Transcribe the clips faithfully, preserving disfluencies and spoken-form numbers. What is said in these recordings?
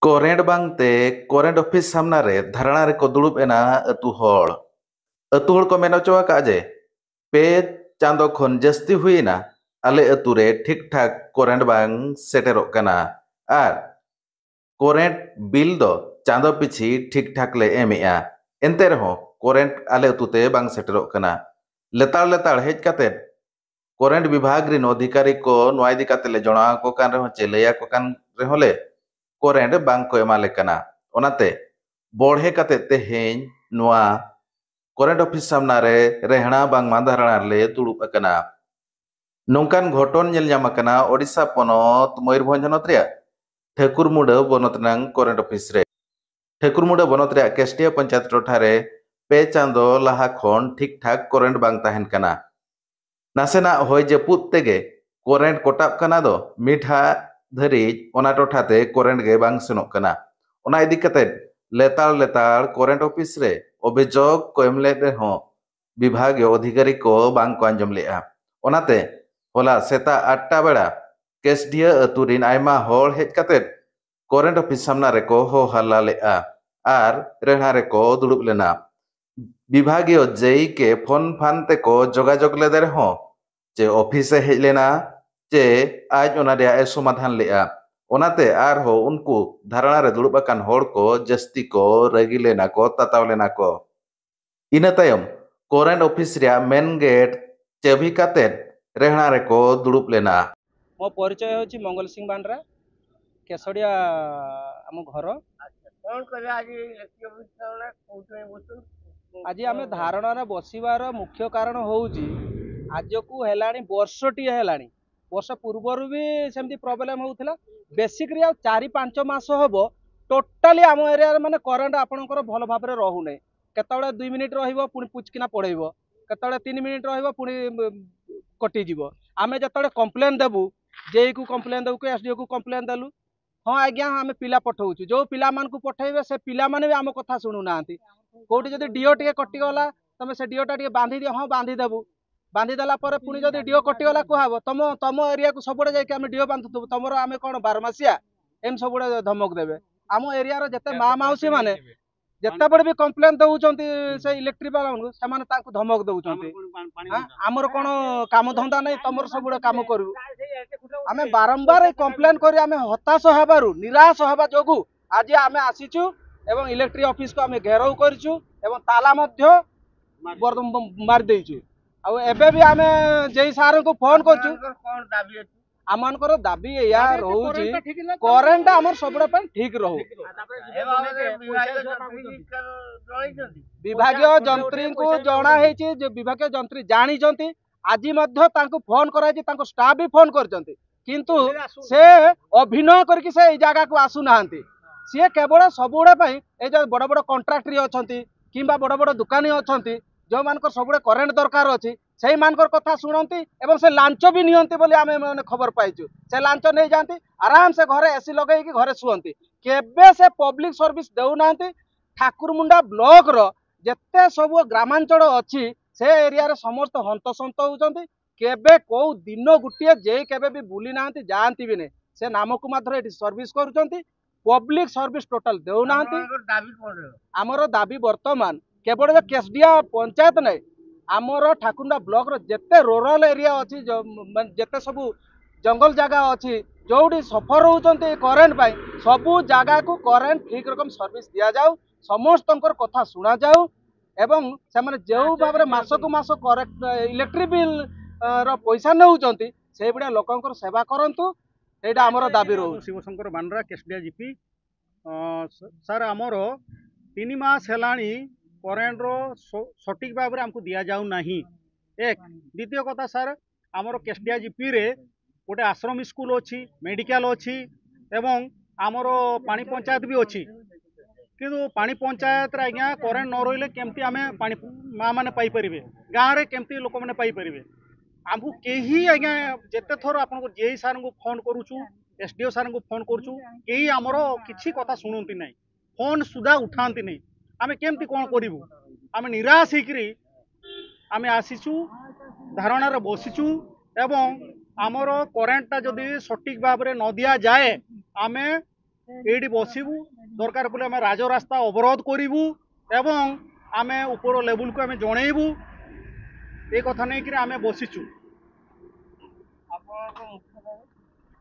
Current ᱵᱟᱝᱛᱮ current office ᱥᱟᱢᱱᱟ ᱨᱮ ᱫᱷᱟᱨᱱᱟ ᱨᱮᱠᱚ ᱫᱩᱲᱩᱵ ᱮᱱᱟ ᱟᱹᱛᱩ ᱦᱚᱲ᱾ ᱟᱹᱛᱩ ᱦᱚᱲ ᱠᱚ ᱢᱮᱱ ᱦᱚᱪᱚ ᱟᱠᱟᱫᱼᱟ ᱡᱮ ᱯᱮ ᱪᱟᱸᱫᱚ ᱠᱷᱚᱱ ᱡᱟᱹᱥᱛᱤ ᱦᱩᱭᱮᱱᱟ ᱟᱞᱮ ᱟᱹᱛᱩ ᱨᱮ ᱴᱷᱤᱠ ᱴᱷᱟᱠ ᱠᱚᱨᱮᱱᱴ ᱵᱟᱝ ᱥᱮᱴᱮᱨᱚᱜ ᱠᱟᱱᱟ ᱟᱨ ᱠᱚᱨᱮᱱᱴ ᱵᱤᱞ ᱫᱚ ᱪᱟᱸᱫᱚ ᱯᱤᱪᱷᱤ ᱴᱷᱤᱠ ᱴᱷᱟᱠ ᱞᱮ ᱮᱢᱮᱜᱼᱟ, ᱮᱱᱛᱮ ᱨᱮᱦᱚᱸ ᱠᱚᱨᱮᱱᱴ ᱟᱞᱮ ᱟᱹᱛᱩ ᱛᱮ ᱵᱟᱝ ᱥᱮᱴᱮᱨᱚᱜ ᱠᱟᱱᱟ᱾ ᱞᱮᱛᱟᱲ ᱞᱮᱛᱟᱲ ᱦᱮᱡ ᱠᱟᱛᱮ ᱠᱚᱨᱮᱱᱴ ᱵᱤᱵᱷᱟᱜᱽ ᱨᱤᱱ ᱚᱫᱷᱤᱠᱟᱨᱤ ᱠᱚ ᱱᱚᱣᱟ ᱤᱫᱤ ᱠᱟᱛᱮ ᱞᱮ ᱡᱚᱱᱟᱣ ᱟᱠᱚ ᱠᱟᱱ ᱨᱮᱦᱚᱸ ᱪᱮ ᱞᱟᱹᱭ ᱟᱠᱚ ᱠᱟᱱ ᱨᱮᱦᱚᱸ ᱞᱮ ᱠᱚᱨᱮᱱᱴ ᱵᱟᱝ ᱠᱚ ᱮᱢᱟ ᱞᱮ ᱠᱟᱱᱟ᱾ ᱚᱱᱟᱛᱮ ᱵᱚᱲᱦᱮ ᱠᱟᱛᱮ ᱛᱮᱦᱮᱧ ᱱᱚᱣᱟ ᱠᱚᱨᱮᱱᱴ ᱚᱯᱷᱤᱥ ᱥᱟᱢᱱᱟ ᱨᱮ ᱨᱮᱦᱲᱟ ᱵᱟᱝᱢᱟ ᱫᱷᱟᱨᱱᱟ ᱨᱮᱞᱮ ᱫᱩᱲᱩᱵ ᱟᱠᱟᱱᱟ᱾ ᱱᱚᱝᱠᱟᱱ ᱜᱷᱚᱴᱚᱱ ᱧᱮᱞ ᱧᱟᱢ ᱟᱠᱟᱱᱟ ᱳᱰᱤᱥᱟ ᱯᱚᱱᱚᱛ ᱢᱚᱭᱩᱨᱵᱷᱚᱸᱡᱽ ᱦᱚᱱᱚᱛ ᱨᱮᱭᱟᱜ ᱴᱷᱟᱹᱠᱩᱨᱢᱩᱰᱟᱹ ᱵᱚᱱᱚᱛ ᱨᱮᱱᱟᱝ ᱠᱚᱨᱮᱱᱴ ᱚᱯᱷᱤᱥ ᱨᱮ᱾ ᱴᱷᱟᱹᱠᱩᱨᱢᱩᱰᱟᱹ ᱵᱚᱱᱚᱛ ᱨᱮᱭᱟᱜ ᱠᱮᱥᱴᱤᱭᱟ ᱯᱚᱧᱪᱟᱭᱮᱛ ᱴᱚᱴᱷᱟ ᱨᱮ ᱯᱮ ᱪᱟᱸᱫᱚ ᱞᱟᱦᱟ ᱠᱷᱚᱱ ᱴᱷᱤᱠ ᱴᱷᱟᱠ ᱠᱚᱨᱮᱱᱴ ᱵᱟᱝ ᱛᱟᱦᱮᱱ ᱠᱟᱱᱟ᱾ ᱱᱟᱥᱮᱱᱟᱜ ᱦᱚᱭ ᱡᱟᱹᱯᱩᱫ ᱛᱮᱜᱮ ᱠᱚᱨᱮᱱᱴ ᱠᱚᱴᱟᱜ ᱠᱟᱱᱟ ᱫᱚ ᱢᱤᱫ ᱦᱟᱜ ᱫᱷᱟᱹᱨᱤᱡ ᱚᱱᱟ ᱴᱚᱴᱷᱟ ᱛᱮ ᱠᱚᱨᱮᱱᱴ ᱜᱮ ᱵᱟᱝ ᱥᱮᱱᱚᱜ ᱠᱟᱱᱟ᱾ ᱚᱱᱟ ᱤᱫᱤ ᱠᱟᱛᱮ ᱞᱮᱛᱟᱲ ᱞᱮᱛᱟᱲ ᱠᱚᱨᱮᱱᱴ ᱚᱯᱷᱤᱥ ᱨᱮ ᱚᱵᱷᱤᱡᱳᱜᱽ ᱠᱚ ᱮᱢ ᱞᱮᱫ ᱨᱮᱦᱚᱸ ᱵᱤᱵᱷᱟᱜᱽᱤᱭᱚ ᱚᱫᱷᱤᱠᱟᱨᱤ ᱠᱚ ᱵᱟᱝ ᱠᱚ ᱟᱸᱡᱚᱢ ᱞᱮᱫᱼᱟ᱾ ᱚᱱᱟᱛᱮ ᱦᱚᱞᱟ ᱥᱮᱛᱟᱜ ᱟᱴᱴᱟ ᱵᱮᱲᱟ ᱠᱮᱥᱰᱤᱭᱟᱹ ᱟᱹᱛᱩ ᱨᱤᱱ ᱟᱭᱢᱟ ᱦᱚᱲ ᱦᱮᱡ ᱠᱟᱛᱮ ᱠᱚᱨᱮᱱᱴ ᱚᱯᱷᱤᱥ ᱥᱟᱢᱱᱟ ᱨᱮᱠᱚ ᱦᱚ ᱦᱟᱞᱞᱟ ᱞᱮᱫᱼᱟ ᱟᱨ ᱨᱮᱦᱲᱟ ᱨᱮᱠᱚ ᱫᱩᱲᱩᱵ ᱞᱮᱱᱟ᱾ ᱵᱤᱵᱷᱟᱜᱤᱭᱚ ᱡᱮᱭᱤ ᱠᱮ ᱯᱷᱳᱱ ᱯᱷᱟᱱ ᱛᱮᱠᱚ ᱡᱳᱜᱟᱡᱳᱜᱽ ᱞᱮᱫᱮ ᱨᱮᱦᱚᱸ ᱪᱮ ᱚᱯᱷᱤᱥ ᱮ ᱦᱮᱡ ᱞᱮᱱᱟ ᱪᱮ ᱟᱡ ᱚᱱᱟ ᱨᱮᱭᱟᱜ ᱮ ᱥᱚᱢᱟᱫᱷᱟᱱ ᱞᱮᱫᱼᱟ᱾ ᱚᱱᱟᱛᱮ ᱟᱨᱦᱚᱸ ᱩᱱᱠᱩ ᱫᱷᱟᱨᱱᱟ ᱨᱮ ᱫᱩᱲᱩᱵ ᱟᱠᱟᱱ ᱦᱚᱲ ᱠᱚ ᱡᱟᱹᱥᱛᱤ ᱠᱚ ᱨᱟᱹᱜᱤ ᱞᱮᱱᱟ ᱠᱚ, ᱛᱟᱛᱟᱣ ᱞᱮᱱᱟ ᱠᱚ᱾ ᱤᱱᱟᱹ ᱛᱟᱭᱚᱢ ᱠᱚᱨᱮᱱᱴ ᱚᱯᱷᱤᱥ ᱨᱮᱭᱟᱜ ᱢᱮᱱ ᱜᱮᱴ ᱪᱟᱹᱵᱤ ᱠᱟᱛᱮ ᱨᱮᱦᱲᱟ ᱨᱮᱠᱚ ᱫᱩᱲᱩᱵ ᱞᱮᱱᱟ᱾ ମୋ ପରିଚୟ ହେଉଛି ମଙ୍ଗଲ ସିଂ ବାଣ୍ଡରା, କେଶଡ଼ିଆ ଆମ ଘର। କଣ କହିବେ ଆଜି ଇଲେକ୍ଟ୍ରି ଅଫିସ ଜଣେ କହୁଛନ୍ତି ବସୁଛନ୍ତି? ଆଜି ଆମେ ଧାରଣାରେ ବସିବାର ମୁଖ୍ୟ କାରଣ ହେଉଛି, ଆଜକୁ ହେଲାଣି ବର୍ଷଟିଏ ହେଲାଣି, ବର୍ଷ ପୂର୍ବରୁ ବି ସେମିତି ପ୍ରୋବ୍ଲେମ୍ ହେଉଥିଲା। ବେସିକ୍ରେ ଆଉ ଚାରି ପାଞ୍ଚ ମାସ ହେବ ଟୋଟାଲି ଆମ ଏରିଆରେ ମାନେ କରେଣ୍ଟ ଆପଣଙ୍କର ଭଲ ଭାବରେ ରହୁନାହିଁ। କେତେବେଳେ ଦୁଇ ମିନିଟ୍ ରହିବ, ପୁଣି ପୁଚକିନା ପଳେଇବ, କେତେବେଳେ ତିନି ମିନିଟ୍ ରହିବ, ପୁଣି କଟିଯିବ। ଆମେ ଯେତେବେଳେ କମ୍ପ୍ଲେନ୍ ଦେବୁ, ଜେଇକୁ କମ୍ପ୍ଲେନ୍ ଦେବୁ କି ଏସ୍ଡିଓକୁ କମ୍ପ୍ଲେନ୍ ଦେଲୁ, ହଁ ଆଜ୍ଞା, ଆମେ ପିଲା ପଠଉଛୁ। ଯେଉଁ ପିଲାମାନଙ୍କୁ ପଠେଇବେ, ସେ ପିଲାମାନେ ବି ଆମ କଥା ଶୁଣୁନାହାନ୍ତି। କେଉଁଠି ଯଦି ଡିଓ ଟିକେ କଟିଗଲା, ତମେ ସେ ଡିଓଟା ଟିକେ ବାନ୍ଧି ଦିଅ। ହଁ, ବାନ୍ଧି ଦେବୁ। ବାନ୍ଧି ଦେଲା ପରେ ପୁଣି ଯଦି ଡିଓ କଟିଗଲା କୁହାହବ, ତମ ତମ ଏରିଆକୁ ସବୁବେଳେ ଯାଇକି ଆମେ ଡିଓ ବାନ୍ଧୁଥିବୁ, ତମର ଆମେ କ'ଣ ବାରମାସିଆ? ଏମିତି ସବୁବେଳେ ଧମକ ଦେବେ। ଆମ ଏରିଆର ଯେତେ ମା ମାଉସୀ ମାନେ ଯେତେବେଳେ ବି କମ୍ପ୍ଲେନ ଦଉଛନ୍ତି ସେ ଇଲେକ୍ଟ୍ରି ବାଲାଙ୍କୁ, ସେମାନେ ତାଙ୍କୁ ଧମକ ଦଉଛନ୍ତି। ଆମର କଣ ପାଣି ହଁ, ଧନ୍ଦା? ଆମର କଣ କାମ ଧନ୍ଦା ନାହିଁ, ତମର ସବୁବେଳେ କାମ କରିବୁ। ଆମେ ବାରମ୍ବାର ଏଇ କମ୍ପ୍ଲେନ କରି ଆମେ ହତାଶ ହେବାରୁ, ନିରାଶ ହେବା ଯୋଗୁ ଆଜି ଆମେ ଆସିଛୁ ଏବଂ ଇଲେକ୍ଟ୍ରି ଅଫିସକୁ ଆମେ ଘେରାଉ କରିଛୁ ଏବଂ ତାଲା ମଧ୍ୟ ବର୍ତ୍ତମାନ ମାରି ଦେଇଛୁ। ଆଉ ଏବେ ବି ଆମେ ଜେଇ ସାରଙ୍କୁ ଫୋନ କରୁଛୁ। ଆପଣଙ୍କର କଣ ଦାବି ଅଛି? ଆମମାନଙ୍କର ଦାବି ଏଇଆ ରହୁଛି, କରେଣ୍ଟଟା ଆମର ସବୁବେଳେ ପାଇଁ ଠିକ ରହୁ। ବିଭାଗୀୟ ଯନ୍ତ୍ରୀଙ୍କୁ ଜଣା ହେଇଛି ଯେ ବିଭାଗୀୟ ଯନ୍ତ୍ରୀ ଜାଣିଛନ୍ତି। ଆଜି ମଧ୍ୟ ତାଙ୍କୁ ଫୋନ କରାଯାଇଛି, ତାଙ୍କ ଷ୍ଟାଫ ବି ଫୋନ କରିଛନ୍ତି, କିନ୍ତୁ ସେ ଅଭିନୟ କରିକି ସେ ଏଇ ଜାଗାକୁ ଆସୁନାହାନ୍ତି। ସିଏ କେବଳ ସବୁବେଳେ ପାଇଁ ଏଇ ଯୋଉ ବଡ଼ ବଡ଼ କଣ୍ଟ୍ରାକ୍ଟର ଅଛନ୍ତି କିମ୍ବା ବଡ଼ ବଡ଼ ଦୋକାନୀ ଅଛନ୍ତି, ଯେଉଁମାନଙ୍କର ସବୁବେଳେ କରେଣ୍ଟ ଦରକାର ଅଛି, ସେଇମାନଙ୍କର କଥା ଶୁଣନ୍ତି ଏବଂ ସେ ଲାଞ୍ଚ ବି ନିଅନ୍ତି ବୋଲି ଆମେ ମାନେ ଖବର ପାଇଛୁ। ସେ ଲାଞ୍ଚ ନେଇଯାଆନ୍ତି, ଆରାମସେ ଘରେ ଏସି ଲଗେଇକି ଘରେ ଶୁଅନ୍ତି। କେବେ ସେ ପବ୍ଲିକ ସର୍ଭିସ ଦେଉନାହାନ୍ତି। ଠାକୁରମୁଣ୍ଡା ବ୍ଲକର ଯେତେ ସବୁ ଗ୍ରାମାଞ୍ଚଳ ଅଛି, ସେ ଏରିଆରେ ସମସ୍ତେ ହନ୍ତସନ୍ତ ହଉଛନ୍ତି। କେବେ କୋଉ ଦିନ ଗୋଟିଏ ଯେ କେବେ ବି ବୁଲି ନାହାନ୍ତି, ଯାଆନ୍ତି ବି ନାହିଁ। ସେ ନାମକୁ ମାତ୍ର ଏଠି ସର୍ଭିସ କରୁଛନ୍ତି, ପବ୍ଲିକ ସର୍ଭିସ ଟୋଟାଲ ଦେଉନାହାନ୍ତି। ଆପଣଙ୍କର ଦାବି କଣ ରହିବ? ଆମର ଦାବି ବର୍ତ୍ତମାନ କେବଳ ଯେ କେଶଡ଼ିଆ ପଞ୍ଚାୟତ ନାହିଁ, ଆମର ଠାକୁରମୁଣ୍ଡା ବ୍ଲକର ଯେତେ ରୁରାଲ ଏରିଆ ଅଛି, ଜ- ମାନେ ଯେତେ ସବୁ ଜଙ୍ଗଲ ଜାଗା ଅଛି, ଯୋଉଠି ସଫର ହଉଛନ୍ତି କରେଣ୍ଟ ପାଇଁ, ସବୁ ଜାଗାକୁ କରେଣ୍ଟ ଠିକ ରକମ ସର୍ଭିସ ଦିଆଯାଉ, ସମସ୍ତଙ୍କର କଥା ଶୁଣାଯାଉ ଏବଂ ସେମାନେ ଯେଉଁ ଭାବରେ ମାସକୁ ମାସ କରେକ୍ଟ ଇଲେକ୍ଟ୍ରି ବିଲ୍ ର ପଇସା ନେଉଛନ୍ତି, ସେଇଭଳିଆ ଲୋକଙ୍କର ସେବା କରନ୍ତୁ। ଏଇଟା ଆମର ଦାବି ରହୁଛି। ଶିବଶଙ୍କର ବାଣ୍ଡରା, କେଶଡ଼ିଆ ଜିପି। ଅ, ସ- ସାର୍, ଆମର ତିନି ମାସ ହେଲାଣି କରେଣ୍ଟର ସ- ସଠିକ୍ ଭାବରେ ଆମକୁ ଦିଆଯାଉ ନାହିଁ। ଏକ। ଦ୍ୱିତୀୟ କଥା ସାର୍, ଆମର କେଶଡ଼ିଆ ଜିପିରେ ଗୋଟେ ଆଶ୍ରମ ସ୍କୁଲ ଅଛି, ମେଡିକାଲ ଅଛି ଏବଂ ଆମର ପାଣି ପଞ୍ଚାୟତ ବି ଅଛି। କିନ୍ତୁ ପାଣି ପଞ୍ଚାୟତରେ ଆଜ୍ଞା କରେଣ୍ଟ ନ ରହିଲେ କେମିତି ଆମେ ପାଣି ମା ମାନେ ପାଇପାରିବେ, ଗାଁରେ କେମିତି ଲୋକମାନେ ପାଇପାରିବେ? ଆମକୁ କେହି ଆଜ୍ଞା, ଯେତେ ଥର ଆପଣଙ୍କୁ ଜେଇ ସାର୍ଙ୍କୁ ଫୋନ କରୁଛୁ, ଏସଡିଓ ସାର୍ଙ୍କୁ ଫୋନ କରୁଛୁ, କେହି ଆମର କିଛି କଥା ଶୁଣନ୍ତି ନାହିଁ, ଫୋନ ସୁଦ୍ଧା ଉଠାନ୍ତି ନାହିଁ। ଆମେ କେମିତି କଣ କରିବୁ? ଆମେ ନିରାଶ ହେଇକିରି ଆମେ ଆସିଛୁ, ଧାରଣାରେ ବସିଛୁ ଏବଂ ଆମର କରେଣ୍ଟଟା ଯଦି ସଠିକ୍ ଭାବରେ ନ ଦିଆଯାଏ, ଆମେ ଏଇଠି ବସିବୁ। ଦରକାର ପଡ଼ିଲେ ଆମେ ରାଜରାସ୍ତା ଅବରୋଧ କରିବୁ ଏବଂ ଆମେ ଉପର ଲେବୁଲକୁ ଆମେ ଜଣେଇବୁ। ଏ କଥା ନେଇକିରି ଆମେ ବସିଛୁ।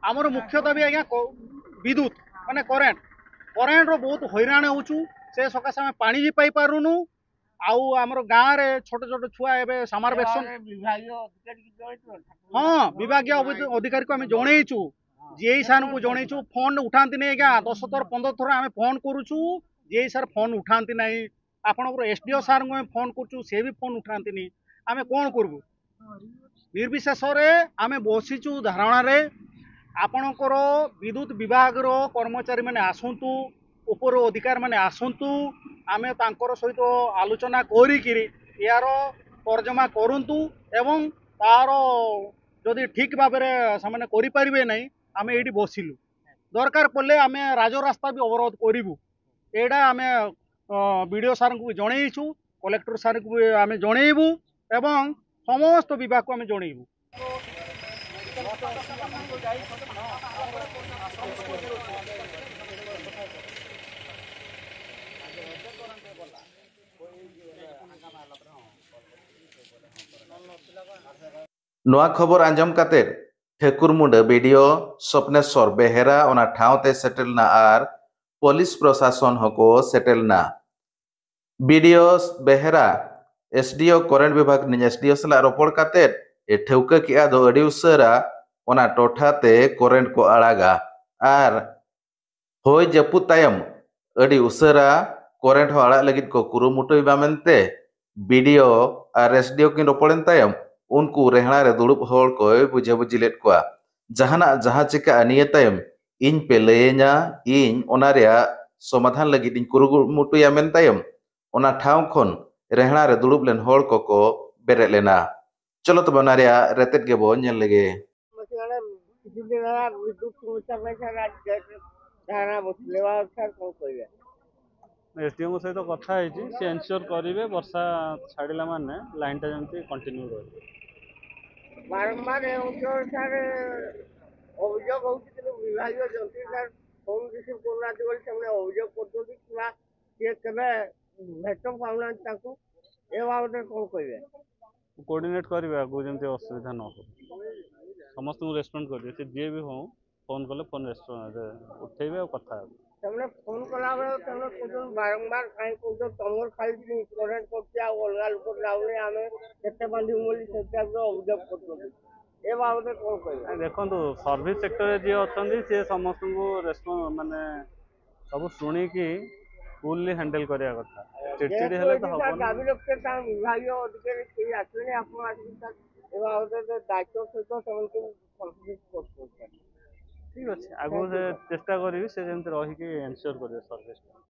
ଆମର ମୁଖ୍ୟ ଦାବି, ଆଜ୍ଞା, କ- ବିଦ୍ୟୁତ, ମାନେ କରେଣ୍ଟ। କରେଣ୍ଟର ବହୁତ ହଇରାଣ ହେଉଛୁ। ସେ ସକାଶେ ଆମେ ପାଣି ବି ପାଇପାରୁନୁ। ଆଉ ଆମର ଗାଁରେ ଛୋଟ ଛୋଟ ଛୁଆ ଏବେ ସମର ଭ୍ୟାକ୍ସିନ। ହଁ, ବିଭାଗୀୟ ଅଧି- ଅଧିକାରୀକୁ ଆମେ ଜଣେଇଛୁ, ଜେଇ ସାର୍ଙ୍କୁ ଜଣେଇଛୁ। ଫୋନ୍ ଉଠାନ୍ତିନି ଆଜ୍ଞା। ଦଶ ଥର, ପନ୍ଦର ଥର ଆମେ ଫୋନ୍ କରୁଛୁ, ଜେଇ ସାର୍ ଫୋନ୍ ଉଠାନ୍ତି ନାହିଁ। ଆପଣଙ୍କର ଏସ୍ ଡି ଓ ସାର୍ଙ୍କୁ ଆମେ ଫୋନ୍ କରୁଛୁ, ସେ ବି ଫୋନ୍ ଉଠାନ୍ତିନି। ଆମେ କ'ଣ କରିବୁ? ନିର୍ବିଶେଷରେ ଆମେ ବସିଛୁ ଧାରଣାରେ। ଆପଣଙ୍କର ବିଦ୍ୟୁତ ବିଭାଗର କର୍ମଚାରୀମାନେ ଆସନ୍ତୁ, ଉପର ଅଧିକାରୀମାନେ ଆସନ୍ତୁ, ଆମେ ତାଙ୍କର ସହିତ ଆଲୋଚନା କରିକିରି ଏହାର ତର୍ଜମା କରନ୍ତୁ ଏବଂ ତାର ଯଦି ଠିକ୍ ଭାବରେ ସେମାନେ କରିପାରିବେ ନାହିଁ, ଆମେ ଏଇଠି ବସିଲୁ। ଦରକାର ପଡ଼ିଲେ ଆମେ ରାଜରାସ୍ତା ବି ଅବରୋଧ କରିବୁ। ଏଇଟା ଆମେ ବି ଡି ଓ ସାର୍ଙ୍କୁ ବି ଜଣେଇଛୁ, କଲେକ୍ଟର ସାର୍ଙ୍କୁ ବି ଆମେ ଜଣେଇବୁ ଏବଂ ସମସ୍ତ ବିଭାଗକୁ ଆମେ ଜଣେଇବୁ। ᱱᱚᱣᱟ ᱠᱷᱚᱵᱚᱨ ᱟᱸᱡᱚᱢ ᱠᱟᱛᱮ ᱴᱷᱟᱹᱠᱩᱨ ᱢᱩᱸᱰᱟᱹ ᱵᱤ ᱰᱤ ᱳ ᱥᱚᱯᱱᱮᱥᱚᱨ ᱵᱮᱦᱮᱨᱟ ᱚᱱᱟ ᱴᱷᱟᱶ ᱛᱮ ᱥᱮᱴᱮᱨ ᱞᱮᱱᱟ ᱟᱨ ᱯᱩᱞᱤᱥ ᱯᱨᱚᱥᱟᱥᱚᱱ ᱦᱚᱸᱠᱚ ᱥᱮᱴᱮᱨ ᱞᱮᱱᱟ᱾ ᱵᱤ ᱰᱤ ᱳ ᱵᱮᱦᱮᱨᱟ ᱮᱥ ᱰᱤ ᱳ ᱠᱚᱨᱮᱱᱴ ᱵᱤᱵᱷᱟᱜᱽ ᱨᱤᱱᱤᱡ ᱮᱥ ᱰᱤ ᱳ ᱥᱟᱞᱟᱜ ᱨᱚᱯᱚᱲ ᱠᱟᱛᱮ ᱮ ᱴᱷᱟᱹᱣᱠᱟᱹ ᱠᱮᱜᱼᱟ ᱫᱚ ᱟᱹᱰᱤ ᱩᱥᱟᱹᱨᱟ ᱚᱱᱟ ᱴᱚᱴᱷᱟ ᱛᱮ ᱠᱚᱨᱮᱱᱴ ᱠᱚ ᱟᱲᱟᱜᱟ ᱟᱨ ᱦᱚᱭ ᱡᱟᱹᱯᱩᱫ ᱛᱟᱭᱚᱢ ᱟᱹᱰᱤ ᱩᱥᱟᱹᱨᱟ ᱠᱚᱨᱮᱱᱴ ᱦᱚᱸ ᱟᱲᱟᱜ ᱞᱟᱹᱜᱤᱫ ᱠᱚ ᱠᱩᱨᱩᱢᱩᱴᱩᱭ ᱢᱟ ᱢᱮᱱᱛᱮ ᱵᱤ ᱰᱤ ᱳ ᱟᱨ ᱮᱥ ᱰᱤ ᱳ ᱠᱤᱱ ᱨᱚᱯᱚᱲᱮᱱ ᱛᱟᱭᱚᱢ ᱩᱱᱠᱩ ᱨᱮᱦᱲᱟ ᱨᱮ ᱫᱩᱲᱩᱵ ᱦᱚᱲ ᱠᱚᱭ ᱵᱩᱡᱷᱟᱹ ᱵᱩᱡᱷᱤ ᱞᱮᱫ ᱠᱚᱣᱟ᱾ ᱡᱟᱦᱟᱱᱟᱜ ᱡᱟᱦᱟᱸ ᱪᱤᱠᱟᱹᱜᱼᱟ ᱱᱤᱭᱟᱹ ᱛᱟᱭᱚᱢ ᱤᱧ ᱯᱮ ᱞᱟᱹᱭᱟᱹᱧᱟ, ᱤᱧ ᱚᱱᱟ ᱨᱮᱭᱟᱜ ᱥᱚᱢᱟᱫᱷᱟᱱ ᱞᱟᱹᱜᱤᱫ ᱤᱧ ᱠᱩᱨᱩᱢᱩᱴᱩᱭᱟ ᱢᱮᱱ ᱛᱟᱭᱚᱢ ᱚᱱᱟ ᱴᱷᱟᱶ ᱠᱷᱚᱱ ᱨᱮᱦᱲᱟ ᱨᱮ ᱫᱩᱲᱩᱵ ᱞᱮᱱ ᱦᱚᱲ ᱠᱚᱠᱚ ᱵᱮᱨᱮᱫ ᱞᱮᱱᱟ᱾ ᱪᱚᱞᱚ ᱛᱚᱵᱮ ᱚᱱᱟ ᱨᱮᱭᱟᱜ ᱨᱮᱛᱮᱫ ᱜᱮᱵᱚ ᱧᱮᱞ ᱞᱮᱜᱮ᱾ ᱢᱟᱥᱮ ᱚᱱᱟ ᱠᱤᱪᱷᱩ ᱫᱤᱱ ᱞᱟᱦᱟ ᱵᱤᱫᱽᱭᱩᱛ ᱥᱚᱢᱚᱥᱥᱟ ᱦᱩᱭ ᱠᱷᱟᱱ ᱟᱨ ᱡᱟᱦᱟᱸ ᱵᱚ ᱞᱮᱣᱟ ᱠᱷᱟᱱ ᱠᱚ ᱠᱚᱭᱟ᱾ ᱮᱥ ᱰᱤ ᱳ ᱥᱟᱛᱮ ᱠᱚ ᱠᱟᱛᱷᱟ ᱦᱚᱭᱮᱪᱷᱮ, ᱥᱮ ᱮᱱᱥᱤᱭᱳᱨ ᱠᱚᱨᱤᱵᱮ ᱵᱚᱨᱥᱟ ᱪᱷᱟᱲᱤᱞᱟ ᱢᱟᱱᱮ ᱞᱟᱭᱤᱱ ᱴᱟ ᱡᱮᱢᱛᱤ ᱠᱚᱱᱴᱤᱱᱤᱭᱩ ᱨᱚᱦᱤ। ବାରମ୍ବାର ଏ ଅଞ୍ଚଳ ସାର୍ ଅଭିଯୋଗ ହେଉଛି, କିନ୍ତୁ ବିଭାଗୀୟ ଯନ୍ତ୍ରୀ ସାର୍ ଫୋନ୍ ରିସିଭ୍ କରୁନାହାନ୍ତି ବୋଲି ସେମାନେ ଅଭିଯୋଗ କରୁଛନ୍ତି କିମ୍ବା କିଏ କେବେ ଭେଟ ପାଉନାହାନ୍ତି ତାଙ୍କୁ, ଏ ବାବଦରେ କ'ଣ କହିବେ? କୋଅର୍ଡିନେଟ୍ କରିବେ ଆଗକୁ ଯେମିତି ଅସୁବିଧା ନ ହଉ, ସମସ୍ତଙ୍କୁ ରେସ୍ପଣ୍ଡ କରିବେ। ସେ ଯିଏ ବି ହଉ, ଫୋନ୍ କଲେ ଫୋନ୍ ରେସ୍ପଣ୍ଡ ଉଠେଇବେ ଆଉ କଥା ହେବେ। ସେମାନେ ଫୋନ୍ କଲାବେଳେ ସେମାନେ କହୁଛନ୍ତି ବାରମ୍ବାର କାହିଁ କହୁଛନ୍ତି ତମର ଖାଲି କରେଣ୍ଟ କରୁଛି ଆଉ ଅଲଗା ଲୋକ ଯାଉନି, ଆମେ କେତେ ବାନ୍ଧିବୁ ବୋଲି ସେ ଟାଇପ୍ର ଅଭିଯୋଗ କରୁଛନ୍ତି। ଏ ବାବଦରେ କ'ଣ କହିବେ? ନାଇଁ, ଦେଖନ୍ତୁ, ସର୍ଭିସ ସେକ୍ଟରରେ ଯିଏ ଅଛନ୍ତି ସିଏ ସମସ୍ତଙ୍କୁ ରେସ୍ପଣ୍ଡ ମାନେ ସବୁ ଶୁଣିକି କୁଲଲି ହ୍ୟାଣ୍ଡେଲ୍ କରିବା କଥା। ଚିଡ଼ଚିଡ଼ି ହେଲେ ତ ହବନି। ଦାବି ରଖିତେ ତାଙ୍କ ବିଭାଗୀୟ ଅଧିକାରୀ କେହି ଆସିଲେନି, ଆପଣ ଆସିକି ଏ ବାବଦରେ ଦାୟିତ୍ୱ ସହିତ ସେମାନଙ୍କୁ କନସଲ୍ଟ କରୁଛନ୍ତି। ଠିକ୍ ଅଛି, ଆଗକୁ ସେ ଚେଷ୍ଟା କରିବି ସେ ଯେମିତି ରହିକି ଏନସିଓର କରିବେ ସର୍ଭିସ।